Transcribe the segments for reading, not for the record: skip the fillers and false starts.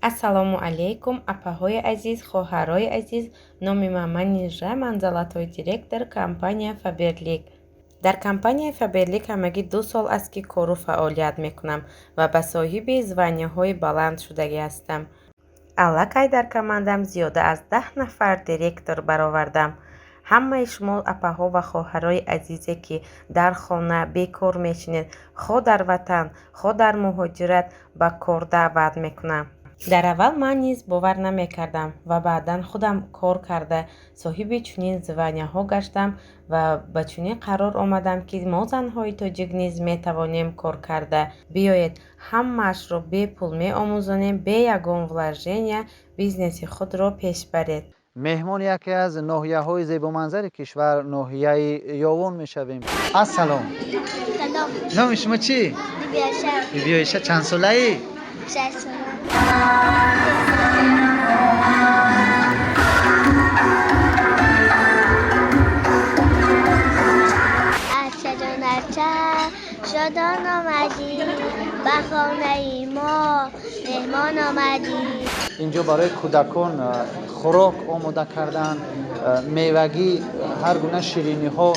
Ассалому алайкум, апаҳои азиз, хоҳарои азиз. Номи ман Манижа, ман золотой директор компания Фаберлик. Дар компанияи Фаберлик ҳамагӣ 2 сол аст, ки кору фаъолият мекунам ва ба соҳиби звания ҳои баланд шудагӣ ҳастам. Аллакай дар командам зиёда аз 10 нафар директор баровардам. Ҳамаи шумо апаҳо ва хоҳарои азизе, ки дар хона бекор мешинед, хо дар ватан, хо дар муҳоҷират, ба кор даъват мекунам. Дар аввал ман низ бовар намекардам ва баъдан худам кор карда, соҳиби чунин звания ҳо гаштам ва ба чунин қарор омадам, ки мо, занҳои тоҷик, низ метавонем кор карда. Биёед, ҳамаашро бепул меомӯзонем, бе ягон вложения бизнеси худро пеш баред. Меҳмони яке аз ноҳияҳои зебоманзари кишвар, ноҳияи Ёвон мешавем. Ассалом. Салом. Номи шумо чӣ? Бибиоша. Бибиоиша, чанд солаӣ? 6 сола. Арча ҷон, арча, шодон омадӣ, ба хонаи мо меҳмон омадӣ. Инҷо барои кӯдакон хӯрок омода карданд, мевагӣ, ҳар гуна шириниҳо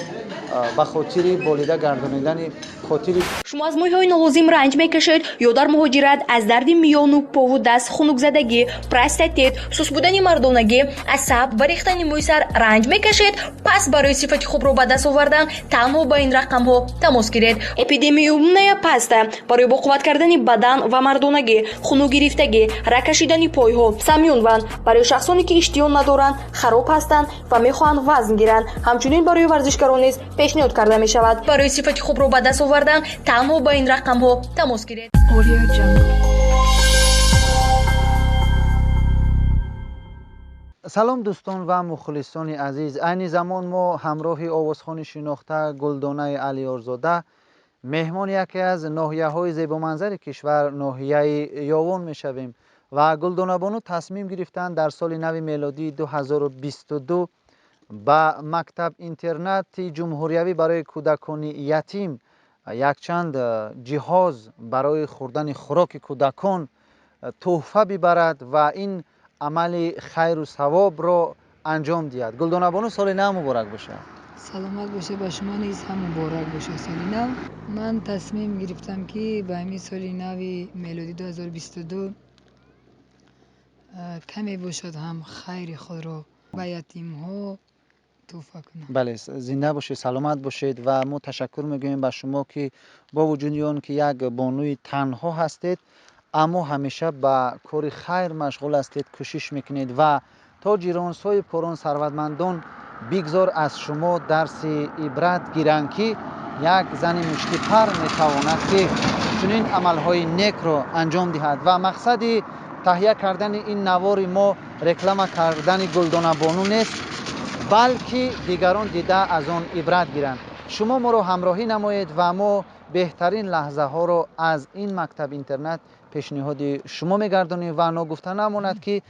ба хотири болида гардонидани хотири Шумо аз мӯйҳои нолозим ранҷ мекашед ё дар муҳоҷират аз дарди миёну пову даст, хунукзадагӣ, простатит, суст будани мардонагӣ, асаб ва рехтани мӯи сар ранҷ мекашед? Пас барои сифати хубро ба даст овардан танҳо ба ин рақамҳо тамос гиред. Эпидемиумная паста барои боқувват кардани бадан ва мардонагӣ, хунукгирифтагӣ, рагкашидани пойҳо. Самюнван барои шахсоне, ки иштиҳо надоранд, хароб ҳастанд ва мехоҳанд вазн гиранд. Ҳамчунин барои варзишгарон низ пешниҳод карда мешавад. Барои сифати хубро ба даст овардан танҳо ба ин рақамҳо тамос гиред. Audio Jungle. Салом, дӯстон ва мухлисони азиз. Айни замон мо ҳамроҳи овозхони шинохта Гулдонаи Алиёрзода меҳмони яке аз ноҳияҳои зебоманзари кишвар, ноҳияи Ёвон мешавем ва Гулдонабону тасмим гирифтанд дар соли нави мелодии 2022 ба мактаб интернати ҷумҳуриявӣ барои кӯдакони ятим якчанд ҷиҳоз барои хӯрдани хӯроки кӯдакон тӯҳфа бибарад ва ин амали хайру савобро анҷом диҳад. Гулдонабону, соли нав муборак бошад. Саломат бошед, ба шумо низ ҳам муборак бошад соли нав. Ман тасмим гирифтам, ки ба ҳамин соли нави мелодӣ 2022 каме бошад ҳам хайри худро ба ятимҳо тӯҳфа кунам. Бале, зинда бошед, саломат бошед ва мо ташаккур мегӯем ба шумо, ки бо вуҷуди он ки як бонуи танҳо ҳастед, аммо ҳамеша ба кори хайр машғул ҳастед, кӯшиш мекунед ва тоҷирон, соҳибкорон, сарватмандон бигзор аз шумо дарси ибрат гиранд, ки як зани муштипар метавонад, ки чунин амалҳои некро анҷом диҳад. Ва мақсади таҳия кардани ин навори мо реклама кардани Гулдонабону нест, балки дигарон дида аз он ибрат гиранд. Шумо моро ҳамроҳӣ намоед ва мо беҳтарин лаҳзаҳоро аз ин мактаб интернат пешниҳоди шумо мегардонем. Ва ногуфта намонад, ки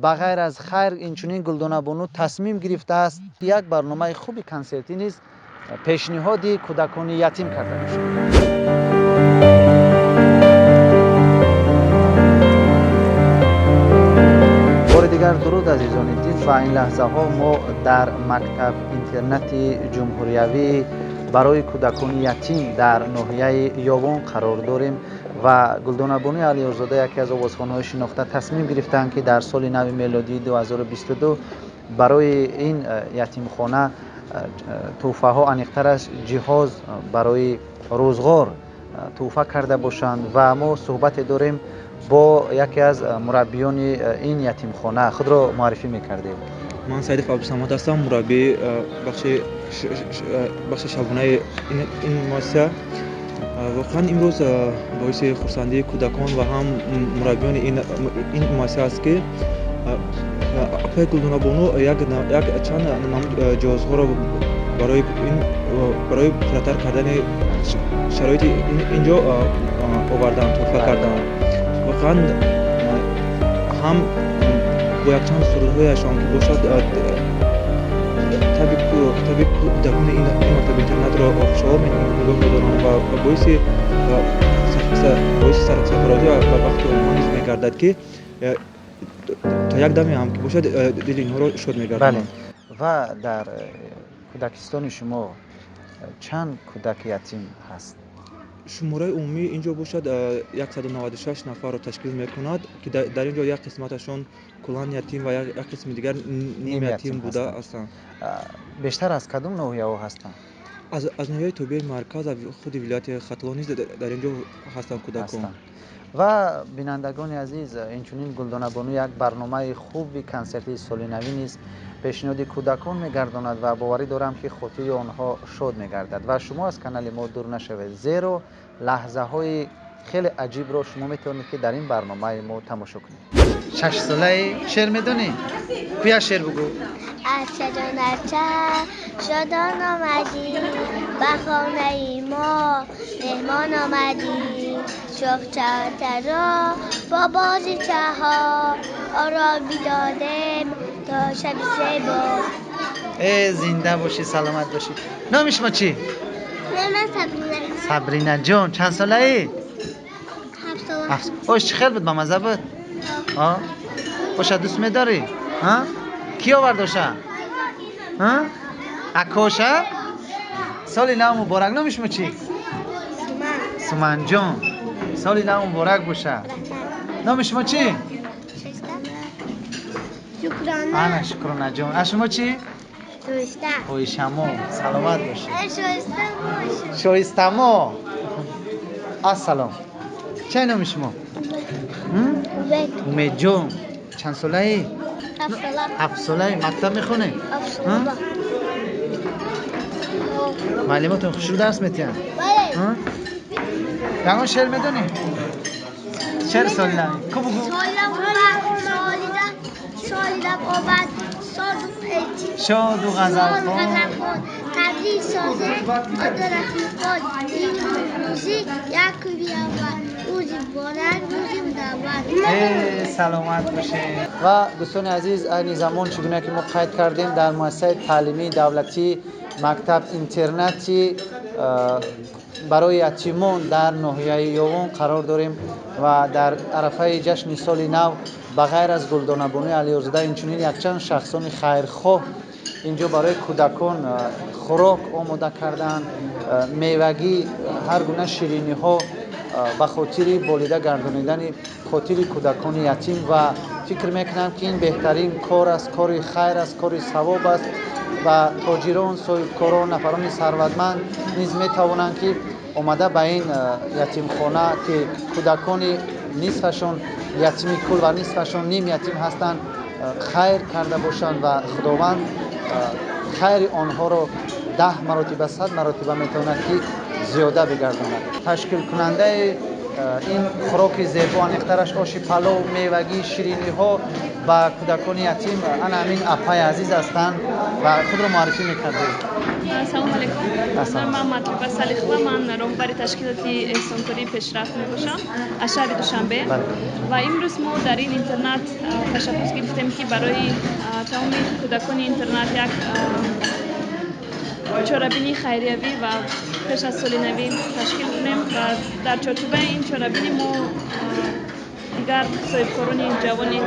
ба ғайр аз хайр, инчунин Гулдонабону тасмим гирифтааст, як барномаи хуби консертӣ низ пешниҳоди кӯдакони ятим карда бошад. Бори дигар дуруд, азизони дил. Ва ин лаҳзаҳо мо дар мактаб интернати ҷумҳуриявӣ барои кӯдакони ятим дар ноҳияи Ёвон қарор дорем ва Гулдонабонуи Алиёрзода, яке аз овозхонҳои шинохта, тасмим гирифтанд, ки дар соли нави мелодии 2022 барои ин ятимхона тӯҳфаҳо, аниқтараш ҷиҳоз барои рӯзғор тӯҳфа карда бошанд. Ва мо суҳбате дорем бо яке аз мураббиёни ин ятимхона. Худро муаррифӣ мекардем. Ман Саидов Абдусамад ҳастам, мураббии бахши шабонаи ин муассиса. Воқеан, имрӯз боиси хурсандии кӯдакон ва ҳам мураббиёни ин муассиса аст, ки апаи Гулдонабону як чанд намуд ҷиҳозҳоро барои пурратар кардани шароити ин ҷо оварданд, тӯҳфа карданд. Воқеан ҳам бо якчанд сурудҳояшон ки бошад, таби кӯдакони ин мактаби интернатро хушҳол нигоҳ медоранд ва боиси сарфарозӣ ва бахти онҳо низ мегардад, ки То як даме ҳам ки бошад, дили инҳоро шод мегардонанд. Ва дар кӯдакистони шумо чанд кӯдаки ятим ҳаст? Шумораи умумӣ ин ҷо бошад 196 нафарро ташкил мекунад, ки дар ин ҷо як қисматашон куллан ятим ва як қисми дигар нимятим буда ҳастанд. Бештар аз кадом ноҳияҳо ҳастанд? Аз ноҳияи тобеи марказ, худи вилояти Хатлон низ дар ин ҷо ҳастанд кӯдакон. Ва бинандагони азиз, инчунин Гулдонабону як барномаи хуби консертии солинавӣ низ пешниҳоди кӯдакон мегардонад ва боварӣ дорам, ки хотири онҳо шод мегардад. Ва шумо аз канали мо дур нашавед, зеро лаҳзаҳои хеле аҷибро шумо метавонед, ки дар ин барномаи мо тамошо кунед. 6-солаи, шеър медонӣ? Ку, як шеър бугӯ. Арчаҷон, арча, шодон омадӣ, ба хонаи мо меҳмон омадӣ. Шохчатаро бо бозичаҳо ором бидодем то шаби зебо. Э, зинда бошӣ, саломат бошӣ. Номи шумо чӣ? Ман Сабрина. Сабрина ҷон, чанд солаӣ? 7 сола. Ош чӣ хел буд, бамаза буд? Оша дӯст медорӣ? Кӣ овард оша? Акоша. Соли нав муборак. Номи шумо чӣ? Суманҷон, соли нав муборак боша. Номи шумо чӣ? Ана, Шукронаҷон. А шумо чӣ? Хоҳишамо, саломат бошед. Шоистамо. Ассалом, чай номи шумо? Умедҷон, чанд солаӣ? 7 солаи. Мактаб мехонед? Муаллимотон хушрӯ дарс метиҳанд? Ягон шеър медонӣ? Шеъри соли нав ку, бугӯ. Омад. Шоду ғазалхон. Табрик созем ода рафиқон, ин рӯзи якуми аввал, рӯзи муборак, рӯзи мунаввар. Саломат бошед. Ва дӯстони азиз, айни замон, чӣ гуна ки мо қайд кардем, дар муассисаи таълимии давлатии мактаб интернати барои ятимон дар ноҳияи Ёвон қарор дорем ва дар арафаи ҷашни соли нав, ба ғайр аз Гулдонабонуи Алиёрзода, инчунин якчанд шахсони хайрхоҳ инҷо барои кӯдакон хӯрок омода карданд, мевагӣ, ҳар гуна шириниҳо, ба хотири болида гардонидани хотири кӯдакони ятим. Ва фикр мекунам, ки ин беҳтарин кор аст, кори хайр аст, кори савоб аст ва тоҷирон, соҳибкорон, нафарони сарватманд низ метавонанд, ки омада ба ин ятимхона, ки кӯдакони нисфашон ятими кул ва нисфашон ним ятим ҳастанд, хайр карда бошанд. Ва Худованд хайри онҳоро 10 маротиба, 100 маротиба метавонад, ки зиёда бигардонад. Ташкилкунандаи ин хӯроки зебо, аниқтараш оши палов, мевагӣ, шириниҳо ба кӯдакони ятим, ана ҳамин апаи азиз ҳастанд ва худро муаррифӣ мекардед. Салому алайкум, ман Матлуба Салихова, ман роҳбари ташкилоти эҳсонкории «Пешрафт» мебошам аз шаҳри Душанбе. Ва имрӯз мо дар ин интернат ташаббус гирифтем, ки барои тамоми кӯдакони интернат як чорабинии хайриявӣ ва пеш аз соли навӣ ташкил кунем. Ва дар чорчӯбаи ин чорабинӣ мо дигар соҳибкорони ҷавони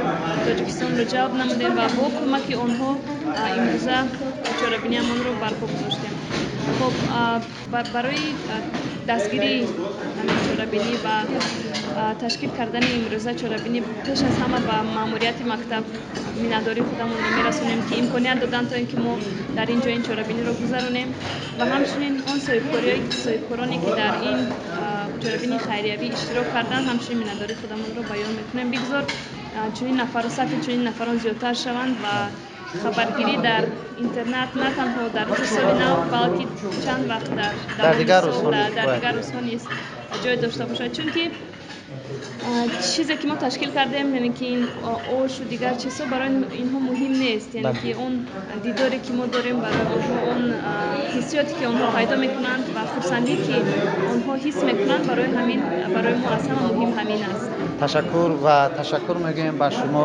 Тоҷикистонро ҷалб намудем ва бо кӯмаки онҳо имрӯза чорабиниамонро барпо гузоштем. Хоб, барои дастгирии ҳамин чорабинӣ ва ташкил кардани имрӯза чорабинӣ, пеш аз ҳама ба маъмурияти мактаб миннатдории худамонро мерасонем, ки имконият доданд, то ин ки мо дар ин ҷо ин чорабиниро гузаронем. Ва ҳамчунин он соҳибкороне, ки дар ин чорабинии хайриявӣ иштирок карданд, ҳамчунин миннатдории худамонро баён мекунем. Бигзор чунин нафару сафи чунин нафарон зиёдтар шаванд ва хабаргирӣ дар интернат на танҳо дар рӯзи соли нав, балки чанд вақт дар дигар рӯзҳо низ ҷой дошта бошад. Чунки чизе ки мо ташкил кардем, яъне ки ин ошу дигар чизҳо, барои инҳо муҳим нест, яъне ки он дидоре, ки мо дорем, барои онҳо, он ҳиссиёте, ки онҳо пайдо мекунанд ва хурсандӣ, ки онҳо ҳис мекунанд, барои ҳамин барои мо аз ҳама муҳим ҳамин аст. Ташаккур ва ташаккур мегӯем ба шумо,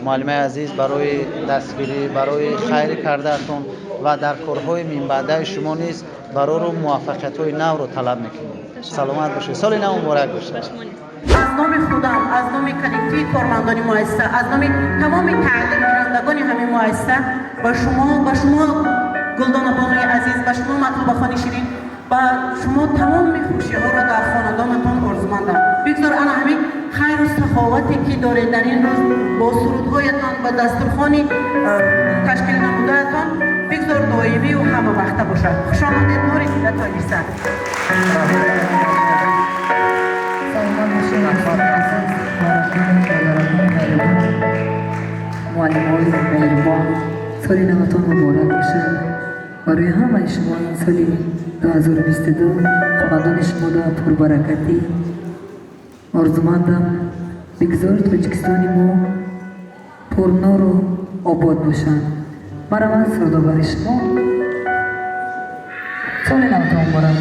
муаллимаи азиз, барои дастгирӣ, барои хайри кардаатон ва дар корҳои минбаъдаи шумо низ барору муваффақиятҳои навро талаб мекунем. Саломат бошед, соли нав муборак бошад. Номи худам, аз номи коллективи кормандони муассиса, аз номи тамоми таълимгирандагони ҳамин муассиса ба шумо, Гулдонабонуи азиз, ба шумо, Матлубахони ширин, ба шумо тамоми хушиҳоро дар хонадонатон орзумандам. Бигзор ана ҳамин хайру саховате, ки доред дар ин рӯз бо сурудҳоятон, ба дастурхони ташкил намудаатон, бигзор доимию ҳамавақта бошад. Хушомадед, нури дида тоҷиса. Саломат бошед, азиз хоҳарони, модарони меҳрубон, муаллимои меҳрубон. Соли наватон муборак бошад. Барои ҳамаи шумо ин соли 2022 хонадони шумода пурбаракатӣ орзумандам. Бигзор Тоҷикистони мо пурнуру обод бошад. Марамад, сурудовари шумо. Соли наватон муборак.